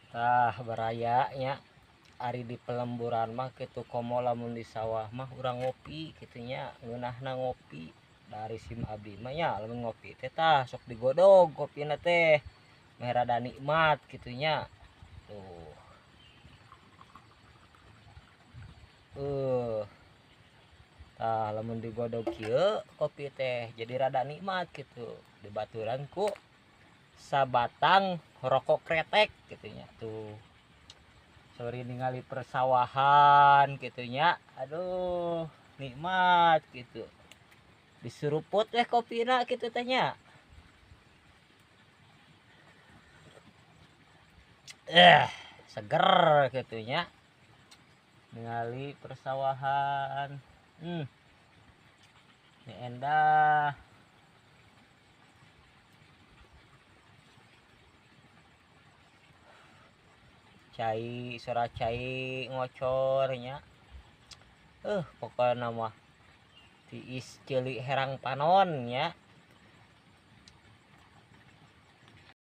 Tah baraya nya ari di pelemburan mah kitu komo lamun di sawah mah urang ngopi kitu nya, ngeunahna ngopi. Dari sim abdi mah nya lamun ngopi teh tah sok digodog kopina teh meh rada nikmat kitu nya. Tuh. Tah lamun digodog kieu kopi teh jadi rada nikmat kitu, dibaturan ku sabatang rokok kretek kitu nya. Tuh. Sore ningali persawahan kitu nya, aduh nikmat kitu. Disuruput teh kopina kitu teh nya. Seger kitu nya. Ningali persawahan. Ini endah. Cai, sora cai ngocor nya. Pokokna mah tiis ceuli herang panon nya.